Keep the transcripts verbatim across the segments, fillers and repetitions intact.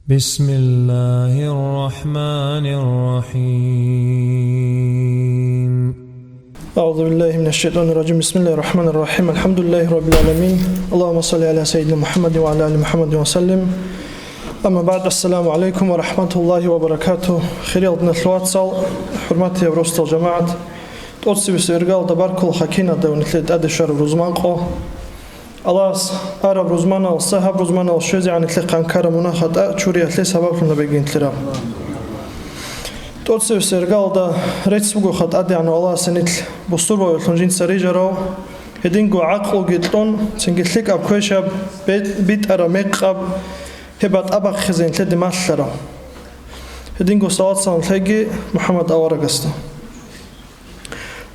بسم الله الرحمن الرحيم. أعوذ بالله من الشيطان الرجيم. بسم الله الرحمن الرحيم. الحمد لله رب العالمين. اللهم صل على سيدنا محمد وعلى آل محمد وسلم. أما بعد. السلام عليكم ورحمة الله وبركاته. Хириял диналъул вацал, хӀурматиял росдал жамагӀат, тӀоцебесеб иргалда баркула хакинада ва нилъер тӀаде щвараб рузман къо. Аллагьас араб рузманалса гьаб рузманал щвезегӀан нилъехъан ккараб мунагьал-хатӀа чуриялъе сабаблъун гьабеги нилъераб. ТӀоцебесеб иргалда рецц бугоха ТӀадегӀанав Аллагьасе нилъ бусурбабилъун жинца рижарав, гьединго гӀакълуги кьун, цинги лъикӀаб квешаб, бе-, битӀараб мекъаб, гьеб батӀа бахъизе нилъеде малъарав. Гьединго салат-салам лъеги МухӀаммад аварагасда.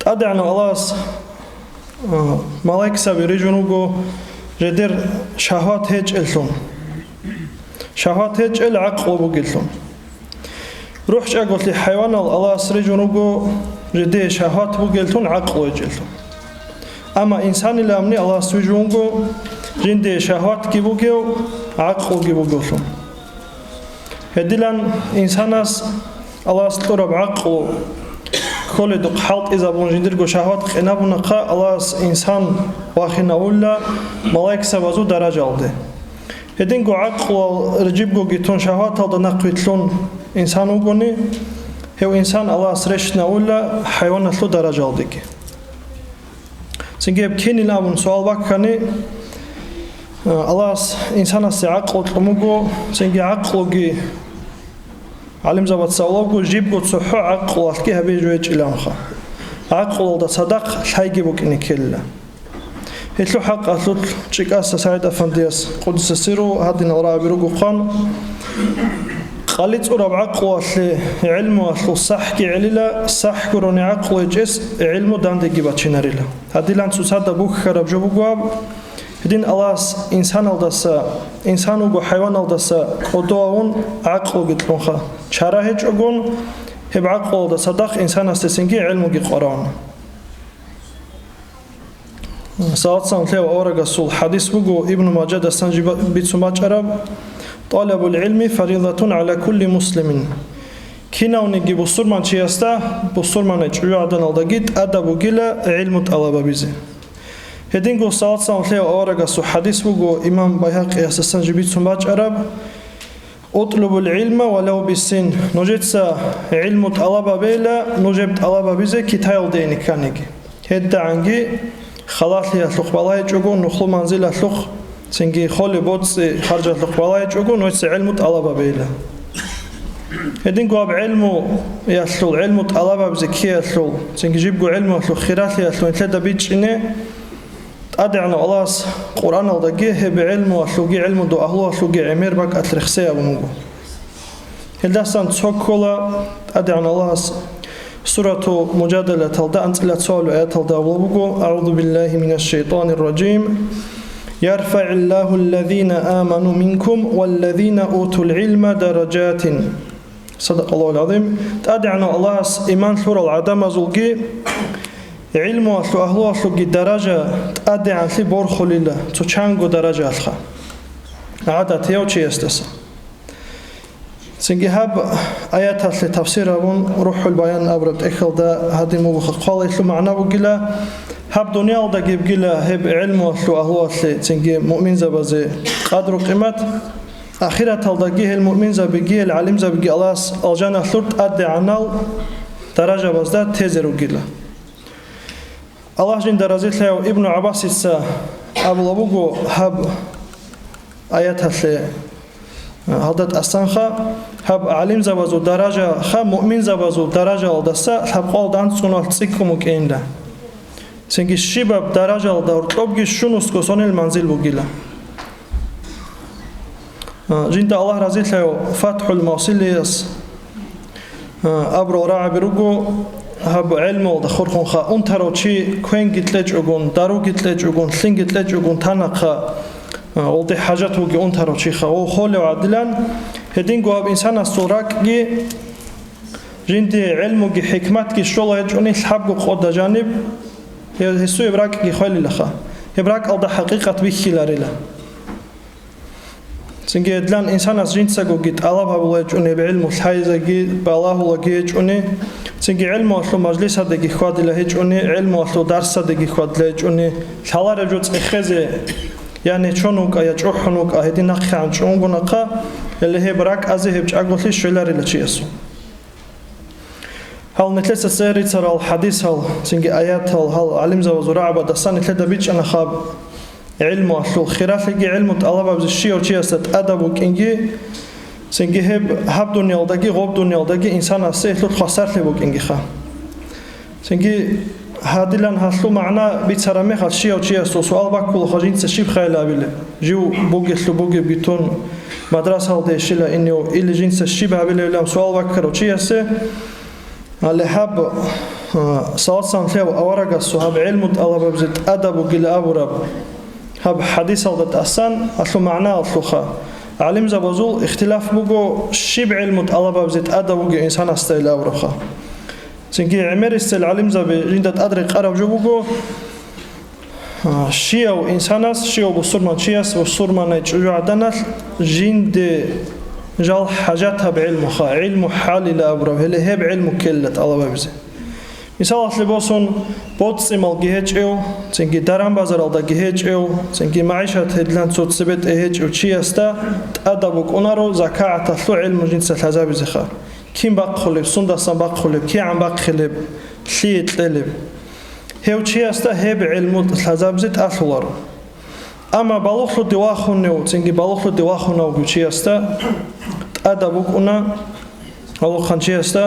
ТӀадегӀанав Аллагьас, а, малаикзаби рижун руго жидер шагьват гьечӀеллъун. Шагьват гьечӀел гӀакълу бугеллъун. РухӀчӀаголъи хӀайванал Аллагьас рижун руго жидее шагьват бугеллъун, гӀакълу гьечӀеллъун. Амма инсанилан Аллагьас вижун вуго жиндие шагьватги бугев, гӀакълуги бугевлъун. Гьединлъун инсанас Аллагьас кьураб гӀакълу кколедухъ хӀалтӀизабун жиндирго шагьват къинабунахъа, Аллагьас инсан вахинавула малаикзабазул даражалде. Гьединго гӀакълуял жибгоги тун шагьваталда нахъвилълъун инсан вугони, гьев инсан Аллагьас рещтӀинавула хӀайваналъул даражалдеги. Цинги гьеб кинин абун суал баккани, а, Аллагьас инсанасе гӀакълу кьун буго, цинги гӀакълуги, гӀалимзабаца абулеб буго, жибго цохӀо гӀакълуялъги гьабизе жо гьечӀиланха. ГӀакълуялда цадахъ лъайги букӀине ккелила. Гьелъул хӀакъалъулъ ЧӀикӀаса СагӀид-афандияс, къуддиса сирругьу, гьадинал рагӀаби ругоха: къалицӀураб гӀакълуялъе гӀилмуялъул сахӀги гӀелила, сахӀ гурони гӀакълу гьечӀес гӀилму дандеги бачинарила. Гьадинлъун цоцазда бухьараб жо буго гьаб: гьедин Аллагьас инсаналдаса, инсан вуго хӀайваналдаса кӀодо гьавун гӀакълуги кьунха, чара гьечӀогун, гьеб гӀакълуялда цадахъ инсанасдецинги гӀилмуги къваригӀуна. Салат-салам лъеяв аварагасул хӀадис буго, Ибну Мажадасан жиб-, бицун бачӀараб: «ТӀалабул гӀилми фаридатун гӀала кулли муслимин». Кинавниги бусурманчиясда, бусурманай чӀужугӀаданалдаги тӀадаб бугила гӀилму тӀалаб гьабизе. Гьединго салат-салам лъеяв аварагасул хӀадис буго, имам Байгьакъиясасан жиб бицун бачӀараб: «Утлубул гӀилма валав бисин». Нужеца гӀилму тӀалаб гьабейла, нужеб тӀалаб гьабизе Китаялде ине кканиги. ГьедигӀанги халалъиялъухъ балагьичӀого, нухлу манзилалъухъ, цинги холеб боцӀи харжалъухъ балагьичӀого, нужеца гӀилму тӀалаб гьабейла. Гьединго гьаб гӀилмуялъул, гӀилму тӀалаб гьабизе ккеялъул, цинги жибго гӀилмуялъул хиралъиялъул нилъеда бичӀчӀине, ТӀадегӀанав Аллагьас Къуръаналдаги гьеб гӀилмуялъулги гӀилмудул агьлуялъулги гӀемер бакӀалъ рехсей абун буго. Гьелдасан цо ккола, ТӀадегӀанав Аллагьас Сурату Мужадалаталда анцӀила цоалу аяталда абулеб буго: «АгӀузу биллагьи минаш шайтӀанир ражим. ЯрфагӀиллагьу ллазина аману минкум валлазина утул гӀилма даражатин». Садакъаллагьул гӀазим. ТӀадегӀанав Аллагьас иман лъурал гӀадамазулги гӀилмуялъул агьлуялъулги даража тӀадегӀанлъи борхулила, цо чанго даражаялъха, гӀадатияв чиясдаса. Цинги гьаб аяталъе тафсир гьабун, РухӀул Баян абураб тӀехьалда гьадин бугоха хъвалаялъул магӀна бугила, гьаб дуниялдаги бугила гьеб гӀилмуялъул агьлуялъе, цинги муъминзабазе къадру-къимат, ахираталдаги гьел муъминзабиги, гьел гӀалимзабиги Аллагьас алжаналъур тӀадегӀанал даражабазда тезе ругила. Аллагь жинда разилъаяв Ибну ГӀаббасица абулеб буго гьаб аяталъе, гьалда тӀасанха, гьаб гӀалимзабазул даражаха муъминзабазул даражаялдаса лъабкъоялда анцӀгоналъ цӀикӀкӀун букӀинда. Цинги щибаб даражаялда гьоркьобги щунусго сонел манзил бугила. А, жинда Аллагь разилъаяв ФатхӀул Мавсилияс, а, абурал рагӀаби руго, гьаб гӀелмуялда хурхунха унтарав чи квенги кьечӀогун, даруги кьечӀогун, лъинги кьечӀогун танахъа, а, гъолде хӀажат буги унтарав чиха, гъов холев гӀадилан, гьединго гьаб инсанасул ракӀги, жинде гӀелмуги хӀикматги щола гьечӀони лъабго къода жаниб, гье-, гьесуе гьеб ракӀги хвелилаха, гьеб ракӀалда хӀакъикъат бихьиларила. Цинги гьедлъан инсанас жинцагоги тӀалаб гьабула гьечӀони гьеб гӀилму лъайзеги балагьулаги гьечӀони, цинги гӀилмуялъул мажлисадаги хьвадила гьечӀони, гӀилмуялъул дарсадаги хьвадила гьечӀони, лъалареб жо цӀехезе, я нечон вукӀа, я чӀухӀун вукӀа, гьедин нахъегӀан чӀунгунахъа, гьеле гьеб ракӀазе гьеб чӀаголъи щвеларила чиясул. Гьал нилъеца цере рицарал хӀадисал, цинги аятал, гьал гӀалимзабазул рагӀабадасан нилъеда бичӀчӀана хаб гӀилмуялъул хиралъиги гӀилму тӀалабабизе щияв чиясда тӀадаб букӀинги, цинги гьеб гьаб дуниялдаги гъоб дуниялдаги инсанасе гьелъул хвасарлъи букӀингиха. Цинги гьадилан гьалъул магӀна бицараб мехалъ щияв чиясул суал баккулаха жинца щиб хайилабилеб? Жив бугелъул бугебги тун, мадрасалде щила инев или жинца щиб гьабилевилан суал баккарав чиясе, гьале гьаб, а, салат-салам лъеяв аварагасул гьаб гӀилму тӀалабабизе тӀадаб бугила абураб гьаб хӀадисалда тӀасан гьалъул магӀнаялъулха гӀалимзабазул ихтилаф буго, щиб гӀилму тӀалабабизе тӀадаб бугев инсанасда ила абурабха. Цинги гӀемерисел гӀалимзаби жинда тӀад рекъараб жо буго, а, щияв инсанас, щияв бусурманчияс бусурманай чӀужугӀаданалъ жинде жал хӀажатаб гӀилмуха, гӀилму хӀалила абураб, гьеле гьеб гӀилму ккелила тӀалабабизе. Мисалалъе босун, боцӀи-малги гьечӀев, цинги даран-базаралдаги гьечӀев, цинги магӀишат гьедлъан цо цебетӀе гьечӀев чиясда тӀадаб букӀунаро закагӀаталъул гӀилму жинца лъазабизеха. Кин бахъулеб, сундасан бахъулеб, кигӀан бахъилеб, лъие кьелеб. Гьев чиясда гьеб гӀилму лъазабизе тӀалъуларо. Амма балугълъуде вахунев, цинги балугълъуде вахунавго чиясда тӀадаб букӀуна, гьалухъан чиясда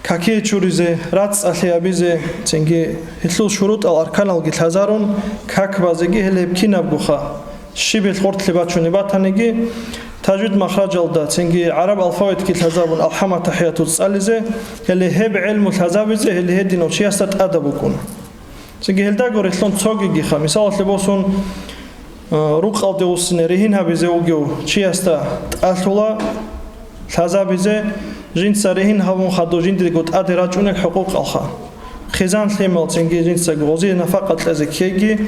какие чуризе, рацӀцӀалъи абизе, цинги гьелъул шурутӀал-арканалги лъазарун, как базеги гьел гьеб кинабгоха. Щиб гьел гъортлъи бачунеб батаниги, тажвид-махражалда, цинги гӀараб алфавитги лъазабун алхӀам-атахӀияту цӀализе, гьеле гьеб гӀилму лъазабизе гьеле гьединав чиясда тӀадаб букӀуна. Цинги гьелдаго релълъун цогигиха, мисалалъе босун, а, рукъалде вуссине ригьин гьабизе вугев чиясда тӀалъула лъазабизе, жинца ригьин гьабун хадув жиндирго тӀаде рачӀунел хӀукъукъалха. Хъизан-лъимал, цинги жинцаго гъозие нафакъа кьезе ккейги,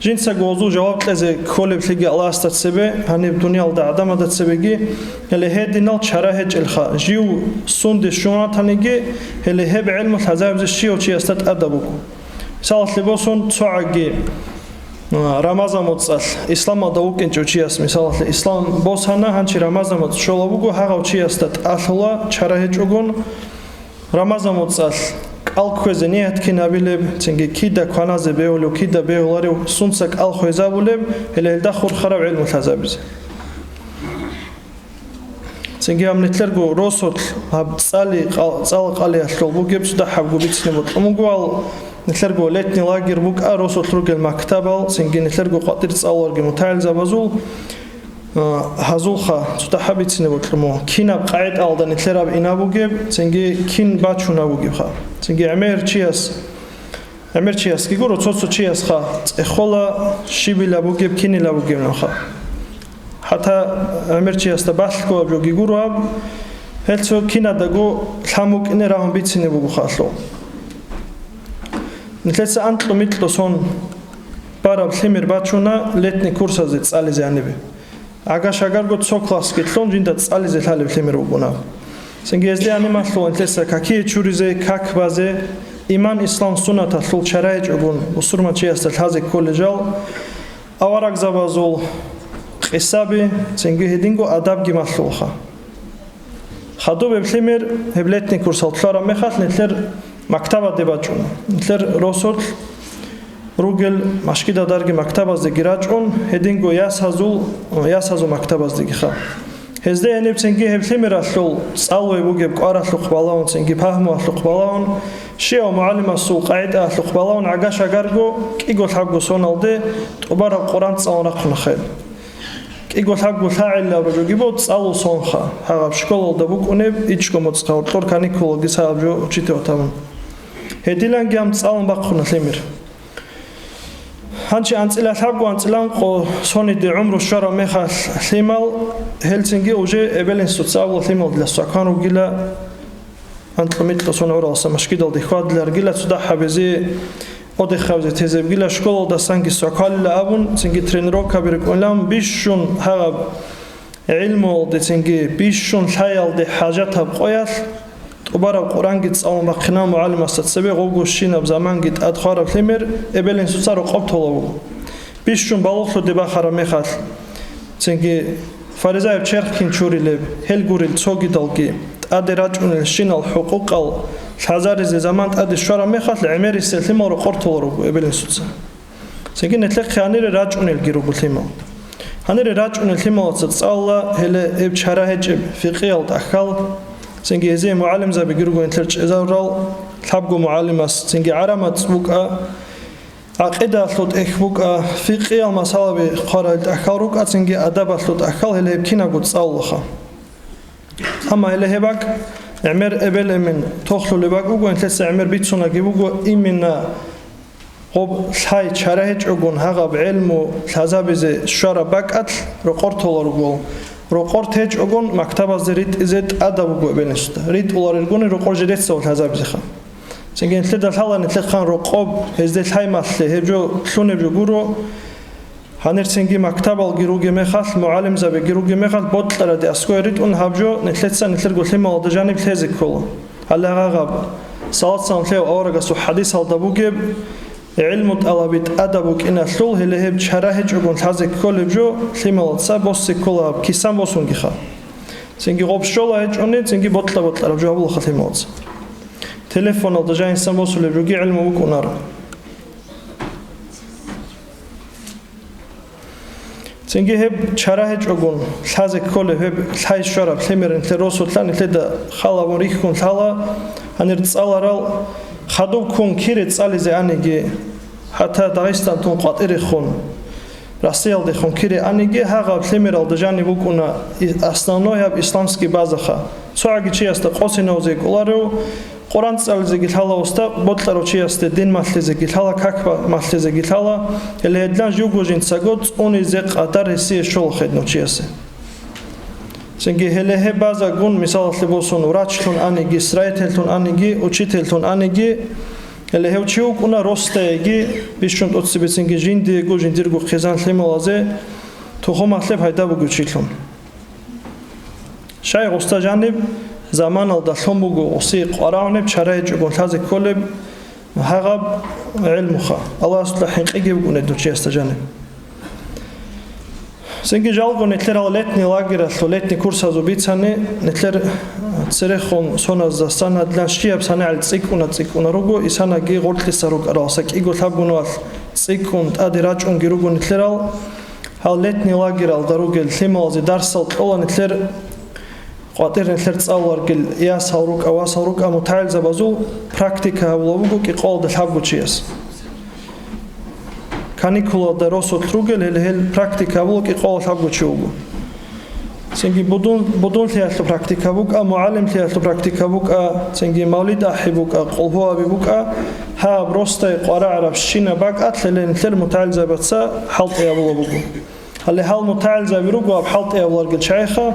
жинцаго гъозул жаваб кьезе кколеблъиги Аллагьасда цебе, гьаниб дуниялда гӀадамазда цебеги, гьеле гьединал чара гьечӀелха, жив сунде щун ратаниги, гьеле гьеб гӀилму лъазабизе щияв чиясда тӀадаб буго. Мисалалъе босун, цогӀаги, а, Рамазан моцӀалъ исламалда вукӀинчӀев чияс, мисалалъе, ислам босана, гьанчи Рамазан моцӀ щола буго, гьагъав чиясда тӀалъула чара гьечӀогун, Рамазан моцӀалъ кӀал кквезе ният кин гьабилеб, цинги кида кваназе бегьулев, кида бегьуларев, сунца кӀал хвезабулеб, гьеле гьелда хурхараб гӀилму лъазабизе. Цинги гьаб нилъерго росулъ гьаб цӀали къал-, цӀала къалиялъул бугеб цо дагьабго бицине бокьун буго, ал нилъерго летний лагерь букӀа росулъ ругел мактабал, цинги нилъерго къватӀир цӀалуларги мутагӀилзабазул, а, гьазулха цо дагьаб бицине бокьун буго. Кинаб къагӀидаялда нилъер гьаб ина бугеб, цинги кин бачуна бугебха. Цинги гӀемер чияс ГӀемер чиясги гуро, цо-цо чиясха цӀехола щибила бугеб, кинила бугеб нуха. ХӀатта гӀемер чиясда балъго аб жоги гуро аб, гьел цо кинадаго лъан букӀине рагьун бицине буго халъу. Нилъеца анкьу-микьу сон бараб лъимер бачуна летний курсазе цӀализе гьанибе. Ага-шагарго цо классги лъун жинда цӀализе лъалеб лъимер бугуна. Цинги гьезде гьанималъул нилъеца какие чуризе, как базе, иман, ислам, суннаталъул чара гьечӀогун бусурманчиясда лъазе кколел жал, аварагзабазул къисаби, цинги гьединго адабги малъулха. Хадуб гьеб лъимер, гьеб летний курсал лъараб мехалъ нилъер мактабаде бачӀун. Нилъер росулъ ругел машгидадарги мактабаздеги рачӀун, гьединго ясазул, ясазул мактабаздегиха. Гьезде гьенибцинги гьеб лъимералъул цӀалуе бугеб кӀваралъухъ балагьун, цинги пагьмуялъухъ балагьун, щияв мугӀалимасул къагӀидаялъухъ балагьун гӀага-шагарго кӀиго лъабго соналде тӀубараб Къуръан цӀалун рахъуна хел. КӀиго лъабго лъагӀел абураб жоги бо цӀалул сонха, гьагъаб школалда букӀунеб ичӀго моцӀ гьав кьур каникулалги сагьаб жо учитель ватабун. Гьедиланги гьам цӀалун бахъуна лъимер. Гьанчи анцӀила лъабго, анцӀила ункъо сониде гӀумру щвараб мехалъ лъимал, гьелцинги уже эбел-инсуца абула лъимал дила свакан ругила. Анкьумикьа сон гӀуралса машгидалде хьвадиларгила, цо дагьабизе, отдыхабизе тезебгила, школалдасанги свакалила абун, цинги тренировкаби рекӀунилан бищун гьагъаб ГӀилмуялде цинги бищун лъаялде хӀажатаб къоялъ тӀубараб Къуръанги цӀалун бахъинав мугӀалимасда цебе гъобгощинаб заманги тӀад хвараб лъимер эбел-инсуца рокъоб толеб буго. Бищун балугълъуде бахараб мехалъ, цинги фаризаяб черх кин чурилеб, гьел гурел цогидалги, тӀаде рачӀунел щинал хӀукъукъал лъазаризе заман тӀаде щвараб мехалъ, гӀемерисел лъимал рокъор толел руго эбел-инсуца. Цинги нилъехъе гьанире рачӀунелги руго лъимал. Гьанире рачӀунел лъималаца цӀалула гьеле гьеб чара гьечӀеб фикъиял тӀахьал, цинги гьезие мугӀалимзабиги руго нилъер чӀезарурал, лъабго мугӀалимас, цинги гӀарамацӀ букӀа, гӀакъидалъул тӀехь букӀа, фикъиял масалаби хъварал тӀахьал рукӀа, цинги адабалъул тӀахьал гьеле гьеб кинабго цӀалулаха. Амма гьеле гьеб бакӀ, гӀемер эбел-эмен тохлъулеб бакӀ буго, нилъеца гӀемер бицунаги буго, именно гъоб лъай чара гьечӀогун гьагъаб гӀелму лъазабизе щвараб бакӀалъ рокъор толел руго. Рокъор течӀогун мактабазде ритӀизе тӀадаб буго эбел-инсуда. РитӀуларелгуни рокъор жидеца лъазабизеха. Цинги нилъеда лъала нилъехъан рокъоб, гьезде лъай малъе, гьеб жо лъунеб жо гуро. Гьанир цинги мактабалги ругеб мехалъ, мугӀалимзабиги ругеб мехалъ, бокьараде аскӀове ритӀун гьаб жо нилъеца нилъерго лъималазда жаниб лъезе ккола. Гьале гьагъаб, салат-салам лъеяв аварагасул хӀадисалда бугеб, гӀилму тӀалаби тӀадаб букӀиналъул, гьеле гьеб чара гьечӀогун лъазе кколеб жо, лъималаца босе ккола гьаб, кисан босунгиха. Цинги гъоб щола гьечӀони, цинги бокьа-бокьараб жо гьабулаха лъималаца. Телефоналда жанисан босулеб жоги гӀилму букӀунаро. Цинги гьеб чара гьечӀогун лъазе кколеб гьеб лъай щвараб лъимер нилъер росулъа нилъеда хал гьабун рихьун лъала, гьанир цӀаларал хадуб ккун кире цӀализе аниги, хӀатта Дагъистантун къватӀирехун, Россиялдехун кире аниги, гьагъаб лъимералда жаниб букӀуна и-, основной гьаб исламский базаха. ЦогӀаги чиясда къосинавзе кӀоларев, Къуран цӀализеги лъала уста, бокьарав чиясде дин малъизеги лъала, как ба-, малъизеги лъала, гьеле гьедлъан живго жинцаго цӀунизе къадар гьесие щола хеднав чиясе. Цинги гьеле гьеб базагун, мисалалъе босун, врачлъун аниги, строительлъун аниги, учительлъун аниги, гьеле гьев чи вукӀуна росдаяги, бищун тӀоцебе цинги жиндиего, жиндирго хъизан лъималазе тухумалъе пайда бугев чилъун. Щай гъусда жаниб заманалда лъун буго гъуси къварагӀунеб, чара гьечӀогун лъазе кколеб гьагъаб гӀелмуха, Аллагьасда хӀинкъиги бугунеб дучиясда жаниб. Цинги жалго нилъер гьал летний лагералъул, летний курсазул бицани, нилъер церехун соназдасан гьадилан щибаб санагӀал цӀикӀкӀуна-цӀикӀкӀуна руго, исанаги гъоркьиса рукӀарал, сакӀиго лъабгунуялъ цӀикӀкӀун тӀаде рачӀунги руго нилъерал. Гьал летний лагералда ругел лъималазе дарсал кьола нилъер, къватӀир нилъер цӀалуларгел ясал рукӀа, васал рукӀа, мутагӀилзабазул практика гьабула буго кӀикъоялда лъабго чияс. Каникулалда росулъ ругел, гьел, гьел практика гьабула кӀикъоялда лъабго чи вуго. Цинги будун-, будунлъиялъул практика букӀа, мугӀалимлъиялъул практика букӀа, цинги мавлид ахӀи букӀа, къулгьу аби букӀа, гьаб росдай къварагӀарабщинаб бакӀалъ гьеле нилъер мутагӀилзабаца хӀалтӀи гьабула буго. Гьале гьал мутагӀилзаби руго гьаб хӀалтӀи гьабуларгел чагӀиха,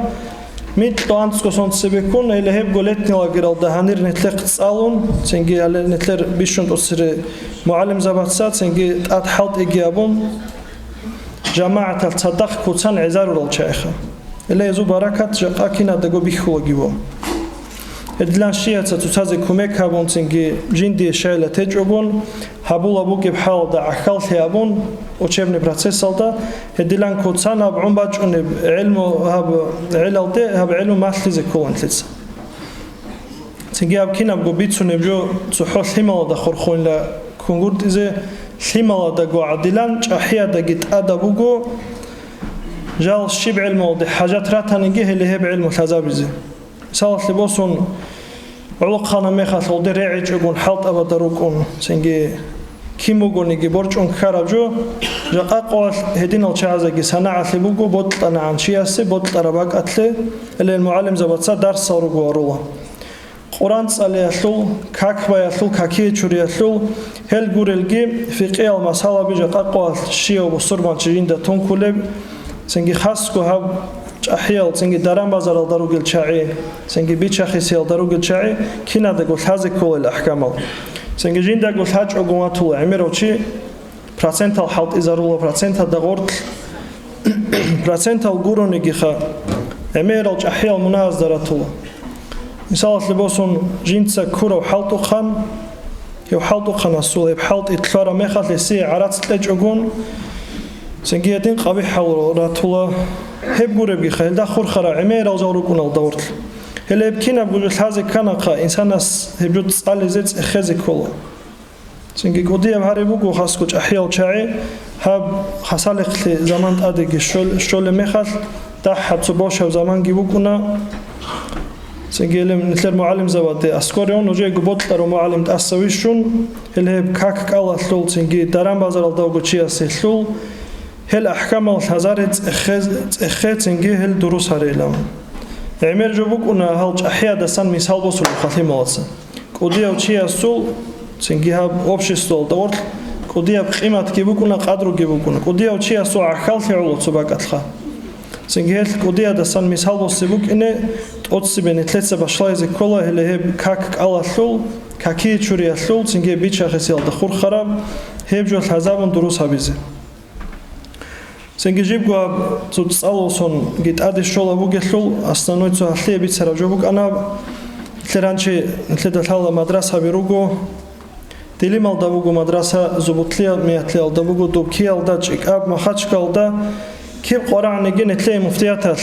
микьго анцӀго сон цебеккун, гьеле гьебго летний лагералда гьанир нилъехъ цӀалун, цинги гьале нилъер бищун тӀоцере мугӀалимзабаца, цинги тӀад хӀалтӀиги гьабун, жамагӀатал цадахъ куцан гӀезарурал чагӀиха. Гьеле гьезул баракат жакъа кинадаго бихьулаги вуго. Гьедилан щияца цоцазе кумек гьабун, цинги жиндие щайила течӀогун, гьабула бугеб хӀалалда гӀахьаллъи гьабун, учебный процессалда, гьедилан куцан гьаб гӀун бачӀунеб гӀелму гьаб гӀелалде гьаб гӀелму малъизе ккола нилъеца. Цинги гьаб кинабго бицунеб жо цохӀо лъималада хурхунила кунгуртӀизе, лъималадаго гӀадилан чӀахӀиядаги тӀадаб буго, жал щиб гӀелмуялде хӀажат ратаниги гьеле гьеб гӀелму лъазабизе. Мисалалъе босун, гӀолохъанаб мехалъ гъолде регӀичӀогун хӀалтӀабада рукӀун, цинги кин бугониги борчӀун ккараб жо, жакъа къоялъ гьединал чагӀазеги санагӀалъи буго, бокьанагӀан чиясе бокьараб бакӀалъе, гьеле мугӀалимзабаца дарсал руго гьарула. Къуран цӀалиялъул, как баялъул, какие чуриялъул, гьел гурелги, фикъиял масъалаби жакъа къоялъ щивав бусурманчи жинда тункулеб, цинги хасго гьаб чӀахӀиял, цинги даран-базаралда ругел чагӀи, цинги бича-хисиялда ругел чагӀи, кинадаго лъазе кколел ахӀкамал. Цинги жиндаго лъачӀого ватула гӀемерав чи, процентал хӀалтӀизарула, проценталда гъоркь, процентал гуронигиха, гӀемерал чӀахӀиял мунагьазда ратула. Мисалалъе босун, жинца ккурав хӀалтӀухъан, гьев хӀалтӀухъанасул гьеб хӀалтӀи лъвараб мехалъ гьесие гӀарац кьечӀогун, цинги гьедин къабихӀал ратула. Гьеб гуребгиха, гьелда хурхарал гӀемерал жал рукӀуналда гъорлъ. Гьеле гьеб кинабго жо лъазе кканахъа, инсанас гьеб жо цӀализе, цӀехезе ккола. Цинги кӀудияб гьари буго хасго чӀахӀиял чагӀи, гьаб хасалихълъи заман тӀадеги щол-, щолеб мехалъ, дагьаб цо бошаб заманги букӀуна. Цинги гьеле нилъер мугӀалимзабаде аскӀоре ун, нужеего бокьарав мугӀалим тӀаса вищун, гьеле гьеб как кӀалалъул, цинги даран-базаралдавго чиясе лъул, гьел ахӀкамал лъазаре цӀехе-, цӀехе цинги гьел дурус гьарейилан. ГӀемер жо букӀуна гьал чӀахӀиядасан мисал босулеб халималаца. КӀудияв чиясул, цинги гьаб обществалда гъорлъ кӀудияб къиматги букӀуна, къадруги букӀуна. КӀудияв чиясул гӀахьаллъи гӀоло цо бакӀалъха. Цинги гьелъ кӀудиядасан мисал босе букӀине, тӀоцебе нилъеца башалайзе ккола гьеле гьеб как кӀалалъул, какие чуриялъул, цинги гьеб бичахисиялда хурхараб, гьеб жо лъазабун дурус гьабизе. Цинги жибго гьаб цо цӀалулсонги тӀаде щола бугелъул, основной цо гьалъие бицараб жо букӀана, нилъер гьанчи нилъеда лъала мадрасаби руго, Дилималда буго мадраса, Зубутлиялда, Миятлиялда буго, Дубкиялда, ЧӀикӀаб, Махачкалда, киб къварагӀаниги нилъее муфтияталъ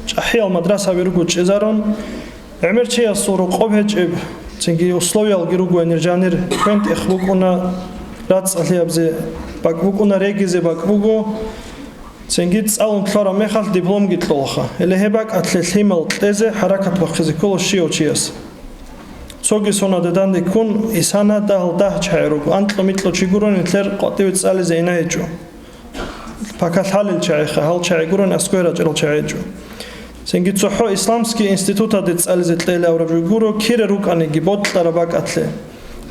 чӀахӀиял мадрасаби руго чӀезарун, гӀемер чиясул рокъоб гьечӀеб, цинги условиялги руго гьенир жанир, хвен-тӀех букӀуна, рацӀцӀалъиябзе бакӀ букӀуна, регизе бакӀ буго, цинги цӀалун лъараб мехалъ дипломги кьолаха. Гьеле гьеб бакӀалъе лъимал кьезе, хӀаракат бахъизе ккола щивав чияс. Цоги сонаде данде ккун, исана дагьал дагь чагӀи руго, анкьа-микьа чи гурони нилъер къватӀиве цӀализе ина гьечӀо. Пака лъалел чагӀиха, гьал чагӀи гурони аскӀове рачӀарал чагӀи гьечӀо. Цинги цохӀо исламский институтаде цӀализе кьела авраб жо гуро, кире рукӀаниги бокьараб бакӀалъе.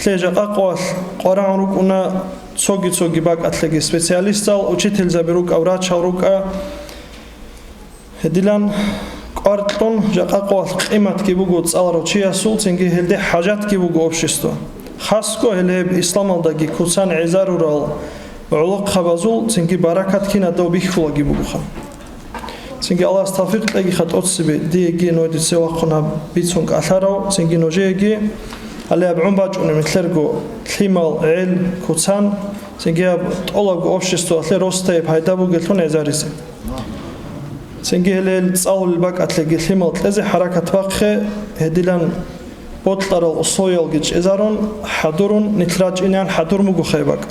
Лъе жакъа къоялъ къварагӀун рукӀуна цоги-цоги бакӀалъеги специалистал, учительзаби рукӀа, врачал рукӀа. Гьедилан кӀвар кьун, жакъа къоялъ къиматги буго цӀаларав чиясул, цинги гьелде хӀажатги буго общество. Хасго гьел гьеб исламалдаги куцан гӀезарурал гӀолохъабазул, цинги баракат кинадав бихьулаги бугоха. Цинги Аллагьас тавфикъ кьегиха тӀоцебе диеги нойде цевахъун гьаб бицун кӀалъарав, цинги нужееги, гьале гьаб гӀун бачӀунеб нилъерго лъимал, гӀел, куцан, цинги гьаб тӀолабго обществоялъе росдаяб пайда бугелъун гӀезаризе. Цинги гьелел цӀалулел бакӀалъеги лъимал кьезе хӀаракат бахъе, гьедилан бокьарал условиялги чӀезарун, хӀадурун, нилъ рачӀинеян хӀадур буго хай бакӀ.